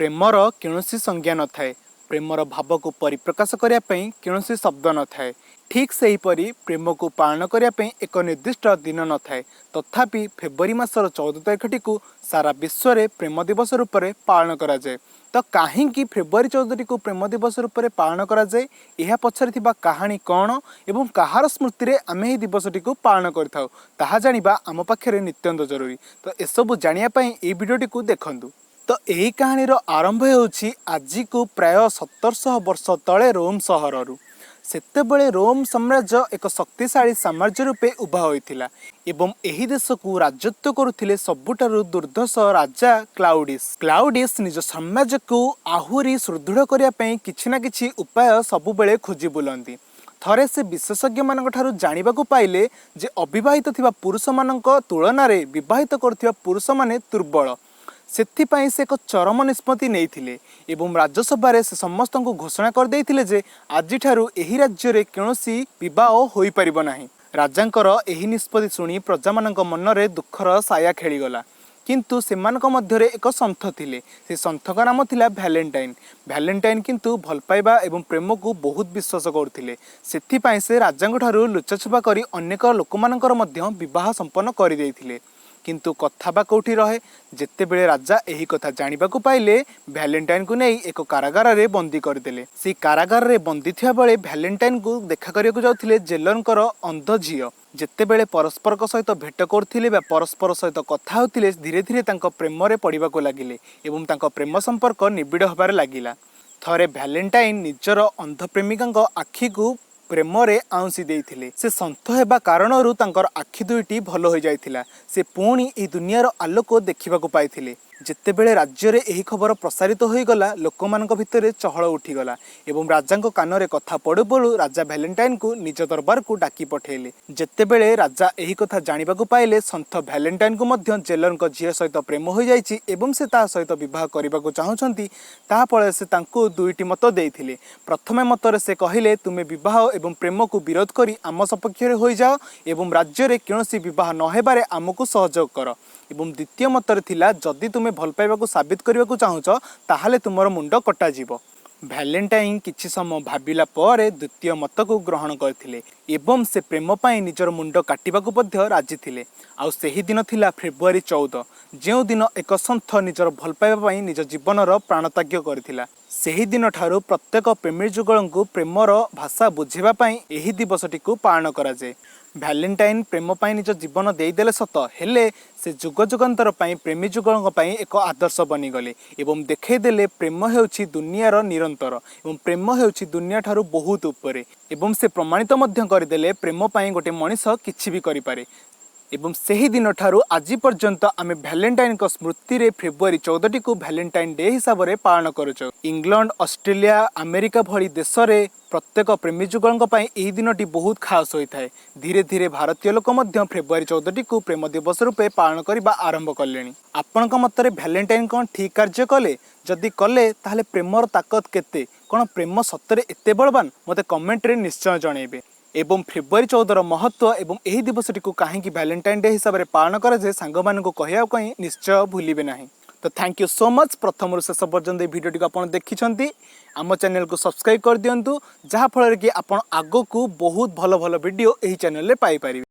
ପ୍ରେମର କୌଣସି ସଂଜ୍ଞା ନଥାଏ। ପ୍ରେମର ଭାବକୁ ପରିପ୍ରକାଶ କରିବା ପାଇଁ କୌଣସି ଶବ୍ଦ ନଥାଏ। ଠିକ୍ ସେହିପରି ପ୍ରେମକୁ ପାଳନ କରିବା ପାଇଁ ଏକ ନିର୍ଦ୍ଦିଷ୍ଟ ଦିନ ନଥାଏ। ତଥାପି ଫେବୃଆରୀ ମାସର 14 ତାରିଖଟିକୁ ସାରା ବିଶ୍ୱରେ ପ୍ରେମ ଦିବସ ରୂପରେ ପାଳନ କରାଯାଏ। ତ କାହିଁକି ଫେବୃଆରୀ 14ଟିକୁ ପ୍ରେମ ଦିବସ ରୂପରେ ପାଳନ କରାଯାଏ, ଏହା ପଛରେ ଥିବା କାହାଣୀ କ'ଣ ଏବଂ କାହାର ସ୍ମୃତିରେ ଆମେ ଏହି ଦିବସଟିକୁ ପାଳନ କରିଥାଉ, ତାହା ଜାଣିବା ଆମ ପାଖରେ ନିତ୍ୟାନ୍ତ ଜରୁରୀ। ତ ଏସବୁ ଜାଣିବା ପାଇଁ ଏହି ଭିଡ଼ିଓଟିକୁ ଦେଖନ୍ତୁ। ତ ଏହି କାହାଣୀର ଆରମ୍ଭ ହେଉଛି ଆଜିକୁ ପ୍ରାୟ 1700 ବର୍ଷ ତଳେ ରୋମ୍ ସହରରୁ। ସେତେବେଳେ ରୋମ୍ ସାମ୍ରାଜ୍ୟ ଏକ ଶକ୍ତିଶାଳୀ ସାମ୍ରାଜ୍ୟ ରୂପେ ଉଭା ହୋଇଥିଲା ଏବଂ ଏହି ଦେଶକୁ ରାଜତ୍ୱ କରୁଥିଲେ ସବୁଠାରୁ ଦୁର୍ଦ୍ଧର୍ଷ ରାଜା କ୍ଲାଉଡିସ୍। କ୍ଲାଉଡିସ୍ ନିଜ ସାମ୍ରାଜ୍ୟକୁ ଆହୁରି ସୁଦୃଢ଼ କରିବା ପାଇଁ କିଛି ନା କିଛି ଉପାୟ ସବୁବେଳେ ଖୋଜି ବୁଲନ୍ତି। ଥରେ ସେ ବିଶେଷଜ୍ଞମାନଙ୍କ ଠାରୁ ଜାଣିବାକୁ ପାଇଲେ ଯେ ଅବିବାହିତ ଥିବା ପୁରୁଷମାନଙ୍କ ତୁଳନାରେ ବିବାହିତ କରୁଥିବା ପୁରୁଷମାନେ ଦୁର୍ବଳ। ସେଥିପାଇଁ ସେ ଏକ ଚରମ ନିଷ୍ପତ୍ତି ନେଇଥିଲେ ଏବଂ ରାଜସଭାରେ ସେ ସମସ୍ତଙ୍କୁ ଘୋଷଣା କରିଦେଇଥିଲେ ଯେ ଆଜିଠାରୁ ଏହି ରାଜ୍ୟରେ କୌଣସି ବିବାହ ହୋଇପାରିବ ନାହିଁ। ରାଜାଙ୍କର ଏହି ନିଷ୍ପତ୍ତି ଶୁଣି ପ୍ରଜାମାନଙ୍କ ମନରେ ଦୁଃଖର ସାୟା ଖେଳିଗଲା। କିନ୍ତୁ ସେମାନଙ୍କ ମଧ୍ୟରେ ଏକ ସନ୍ଥ ଥିଲେ। ସେ ସନ୍ଥଙ୍କ ନାମ ଥିଲା ଭ୍ୟାଲେଣ୍ଟାଇନ୍। ଭ୍ୟାଲେଣ୍ଟାଇନ୍ କିନ୍ତୁ ଭଲ ପାଇବା ଏବଂ ପ୍ରେମକୁ ବହୁତ ବିଶ୍ୱାସ କରୁଥିଲେ। ସେଥିପାଇଁ ସେ ରାଜାଙ୍କ ଠାରୁ ଲୁଚାଛୁପା କରି ଅନେକ ଲୋକମାନଙ୍କର ମଧ୍ୟ ବିବାହ ସମ୍ପନ୍ନ କରିଦେଇଥିଲେ। କିନ୍ତୁ କଥା ବା କୋଉଠି ରହେ? ଯେତେବେଳେ ରାଜା ଏହି କଥା ଜାଣିବାକୁ ପାଇଲେ, ଭ୍ୟାଲେଣ୍ଟାଇନ୍କୁ ନେଇ ଏକ କାରାଗାରରେ ବନ୍ଦୀ କରିଦେଲେ। ସେଇ କାରାଗାରରେ ବନ୍ଦୀ ଥିବା ବେଳେ ଭ୍ୟାଲେଣ୍ଟାଇନ୍କୁ ଦେଖା କରିବାକୁ ଯାଉଥିଲେ ଜେଲରଙ୍କର ଅନ୍ଧ ଝିଅ। ଯେତେବେଳେ ପରସ୍ପରଙ୍କ ସହିତ ଭେଟ କରୁଥିଲେ ବା ପରସ୍ପର ସହିତ କଥା ହେଉଥିଲେ, ଧୀରେ ଧୀରେ ତାଙ୍କ ପ୍ରେମରେ ପଡ଼ିବାକୁ ଲାଗିଲେ ଏବଂ ତାଙ୍କ ପ୍ରେମ ସମ୍ପର୍କ ନିବିଡ଼ ହେବାରେ ଲାଗିଲା। ଥରେ ଭ୍ୟାଲେଣ୍ଟାଇନ୍ ନିଜର ଅନ୍ଧ ପ୍ରେମିକାଙ୍କ ଆଖିକୁ ପ୍ରେମରେ ଆଉଁସି ଦେଇଥିଲେ। ସେ ସନ୍ଥ ହେବା କାରଣରୁ ତାଙ୍କର ଆଖି ଦୁଇଟି ଭଲ ହୋଇଯାଇଥିଲା। ସେ ପୁଣି ଏହି ଦୁନିଆର ଆଲୋକ ଦେଖିବାକୁ ପାଇଥିଲେ। ଯେତେବେଳେ ରାଜ୍ୟରେ ଏହି ଖବର ପ୍ରସାରିତ ହୋଇଗଲା, ଲୋକମାନଙ୍କ ଭିତରେ ଚହଳ ଉଠିଗଲା ଏବଂ ରାଜାଙ୍କ କାନରେ କଥା ପଡୁ ପଡୁ ରାଜା ଭ୍ୟାଲେଣ୍ଟାଇନ୍କୁ ନିଜ ଦରବାରକୁ ଡାକି ପଠେଇଲେ। ଯେତେବେଳେ ରାଜା ଏହି କଥା ଜାଣିବାକୁ ପାଇଲେ, ସନ୍ଥ ଭ୍ୟାଲେଣ୍ଟାଇନ୍କୁ ମଧ୍ୟ ଜେଲରଙ୍କ ଝିଅ ସହିତ ପ୍ରେମ ହୋଇଯାଇଛି ଏବଂ ସେ ତା ସହିତ ବିବାହ କରିବାକୁ ଚାହୁଁଛନ୍ତି, ତାହା ଫଳରେ ସେ ତାଙ୍କୁ ଦୁଇଟି ମତ ଦେଇଥିଲେ। ପ୍ରଥମେ ମତରେ ସେ କହିଲେ, ତୁମେ ବିବାହ ଏବଂ ପ୍ରେମକୁ ବିରୋଧ କରି ଆମ ସପକ୍ଷରେ ହୋଇଯାଅ ଏବଂ ରାଜ୍ୟରେ କୌଣସି ବିବାହ ନ ହେବାରେ ଆମକୁ ସହଯୋଗ କର ଏବଂ ଦ୍ୱିତୀୟ ମତରେ ଥିଲା, ଯଦି ତୁମେ ଭଲ ପାଇବାକୁ ସାବିତ କରିବାକୁ ଚାହୁଁଛ, ତାହେଲେ ତୁମର ମୁଣ୍ଡ କଟାଯିବ। ଭ୍ୟାଲେଣ୍ଟାଇନ୍ କିଛି ସମୟ ଭାବିଲା ପରେ ଦ୍ୱିତୀୟ ମତକୁ ଗ୍ରହଣ କରିଥିଲେ ଏବଂ ସେ ପ୍ରେମ ପାଇଁ ନିଜର ମୁଣ୍ଡ କାଟିବାକୁ ମଧ୍ୟ ରାଜି ଥିଲେ। ଆଉ ସେହି ଦିନ ଥିଲା ଫେବୃଆରୀ 14, ଯେଉଁଦିନ ଏକ ସନ୍ଥ ନିଜର ଭଲ ପାଇବା ପାଇଁ ନିଜ ଜୀବନର ପ୍ରାଣତ୍ୟାଗ କରିଥିଲା। ସେହି ଦିନଠାରୁ ପ୍ରତ୍ୟେକ ପ୍ରେମୀ ଯୁଗଳଙ୍କୁ ପ୍ରେମର ଭାଷା ବୁଝାଇବା ପାଇଁ ଏହି ଦିବସଟିକୁ ପାଳନ କରାଯାଏ। ଭ୍ୟାଲେଣ୍ଟାଇନ୍ ପ୍ରେମ ପାଇଁ ନିଜ ଜୀବନ ଦେଇଦେଲେ ସତ, ହେଲେ ସେ ଯୁଗ ଯୁଗାନ୍ତର ପାଇଁ ପ୍ରେମୀ ଯୁଗଳଙ୍କ ପାଇଁ ଏକ ଆଦର୍ଶ ବନିଗଲେ ଏବଂ ଦେଖେଇଦେଲେ ପ୍ରେମ ହେଉଛି ଦୁନିଆର ନିରନ୍ତର ଏବଂ ପ୍ରେମ ହେଉଛି ଦୁନିଆ ଠାରୁ ବହୁତ ଉପରେ। ଏବଂ ସେ ପ୍ରମାଣିତ ମଧ୍ୟ କରିଦେଲେ, ପ୍ରେମ ପାଇଁ ଗୋଟେ ମଣିଷ କିଛି ବି କରିପାରେ। ଏବଂ ସେହି ଦିନଠାରୁ ଆଜି ପର୍ଯ୍ୟନ୍ତ ଆମେ ଭ୍ୟାଲେଣ୍ଟାଇନ୍ଙ୍କ ସ୍ମୃତିରେ ଫେବୃଆରୀ 14ଟିକୁ ଭ୍ୟାଲେଣ୍ଟାଇନ୍ ଡେ ହିସାବରେ ପାଳନ କରୁଛୁ। ଇଂଲଣ୍ଡ, ଅଷ୍ଟ୍ରେଲିଆ, ଆମେରିକା ଭଳି ଦେଶରେ ପ୍ରତ୍ୟେକ ପ୍ରେମୀ ଯୁଗଳଙ୍କ ପାଇଁ ଏହି ଦିନଟି ବହୁତ ଖାସ୍ ହୋଇଥାଏ। ଧୀରେ ଧୀରେ ଭାରତୀୟ ଲୋକ ମଧ୍ୟ ଫେବୃଆରୀ 14ଟିକୁ ପ୍ରେମ ଦିବସ ରୂପେ ପାଳନ କରିବା ଆରମ୍ଭ କଲେଣି। ଆପଣଙ୍କ ମତରେ ଭ୍ୟାଲେଣ୍ଟାଇନ୍ କ'ଣ ଠିକ୍ କାର୍ଯ୍ୟ କଲେ? ଯଦି କଲେ, ତାହେଲେ ପ୍ରେମର ତାକତ କେତେ? କ'ଣ ପ୍ରେମ ସତରେ ଏତେ ବଳବାନ? ମୋତେ କମେଣ୍ଟରେ ନିଶ୍ଚୟ ଜଣାଇବେ। ଏବଂ ଫେବୃଆରୀ 14ର ମହତ୍ତ୍ୱ ଏବଂ ଏହି ଦିବସଟିକୁ କାହିଁକି ଭ୍ୟାଲେଣ୍ଟାଇନ୍ ଡେ ହିସାବରେ ପାଳନ କରାଯାଏ, ସାଙ୍ଗମାନଙ୍କୁ କହିବା ପାଇଁ ନିଶ୍ଚୟ ଭୁଲିବେ ନାହିଁ। ତ thank you so much. ପ୍ରଥମରୁ ଶେଷ ପର୍ଯ୍ୟନ୍ତ ଏହି ଭିଡ଼ିଓଟିକୁ ଆପଣ ଦେଖିଛନ୍ତି। ଆମ ଚ୍ୟାନେଲକୁ ସବସ୍କ୍ରାଇବ୍ କରିଦିଅନ୍ତୁ, ଯାହାଫଳରେ କି ଆପଣ ଆଗକୁ ବହୁତ ଭଲ ଭଲ ଭିଡ଼ିଓ ଏହି ଚ୍ୟାନେଲରେ ପାଇପାରିବେ।